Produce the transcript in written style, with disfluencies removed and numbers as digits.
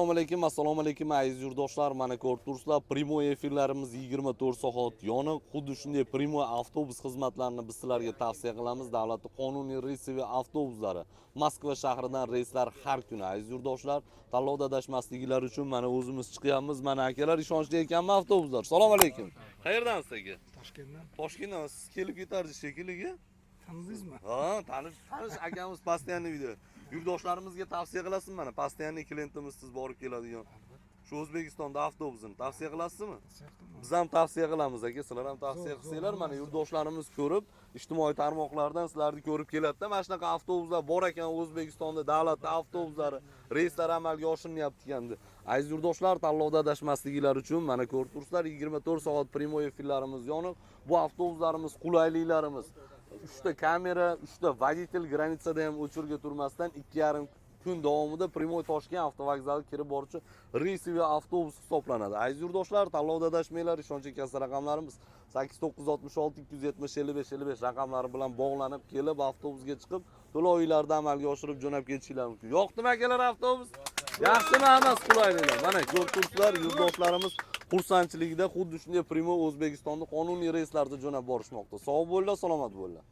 Assalomu alaykum, assalomu alaykum, aziz yurtdoshlar. Mana ko'rib turibsizlar, прямой efirlarimiz 24 soat yoniq. Xuddi shunday прямой avtobus xizmatlarini biz sizlarga tavsiya qilamiz. Davlatning qonuniy рейсовый avtobuslari. Moskva shahridan reyslar har kuni, aziz yurtdoshlar. Tanlovda adashmasligingiz uchun mana o'zimiz chiqyapmiz. Mana akalar, ishonchli ekanmi avtobuslar? Assalomu alaykum. Qayerdansiz, aka? Toshkentdan. Toshkentdan. Siz kelib ketardingiz shekilli. Tanidingizmi? Ha, tanish, tanish akamiz, постоянный video. Yurtdoshlarimizga tavsiya qilasizmi mana, постоянный klientimiz, siz borib keladigan. Shu O'zbekistonda avtobusini tavsiya qilasizmi? Biz ham tavsiya qilamiz, aka, sizlar ham tavsiya qilsanglar, mana yurtdoshlarimiz ko'rib, ijtimoiy tarmoqlardan sizlarni ko'rib keladida, mana shunaqa avtobuslar bor ekan O'zbekistonda, davlat avtobuslari, reyslar amalga oshirilyapti ekan deb. Aziz yurtdoshlar, tanlovda adashmasliginglar uchun mana ko'rib turibsizlar, 24 soat прямой efirlarimiz yoniq. Bu avtobuslarimiz qulayliklarimiz. 3 ta kamera, 3 ta водитель, граница da ham очередь ga turmasdan 2,5 kun davomida прямой Toshkent avtovokzaliga kirib boruvchi рейсовый avtobus hisoblanadi. Aziz yurtdoshlar, tanlovda adashmanglar, ishonchli kassa raqamlarimiz 8966 270 55 55 raqamlari bilan bog'lanib kelib, avtobusga chiqib, to'lovlarni amalga oshirib jo'nab ketishinglar mumkin. Yoqdimi, akalar, avtobus? Yaxshimi, hammasi qulayliklar? Mana ko'rib turibsizlar, yurtdoshlarimiz xursandchiligida xuddi shunday прямой O'zbekistonda qonuniy reyslarda jo'nab borishmoqda. Sog' bo'linglar, salomat bo'linglar.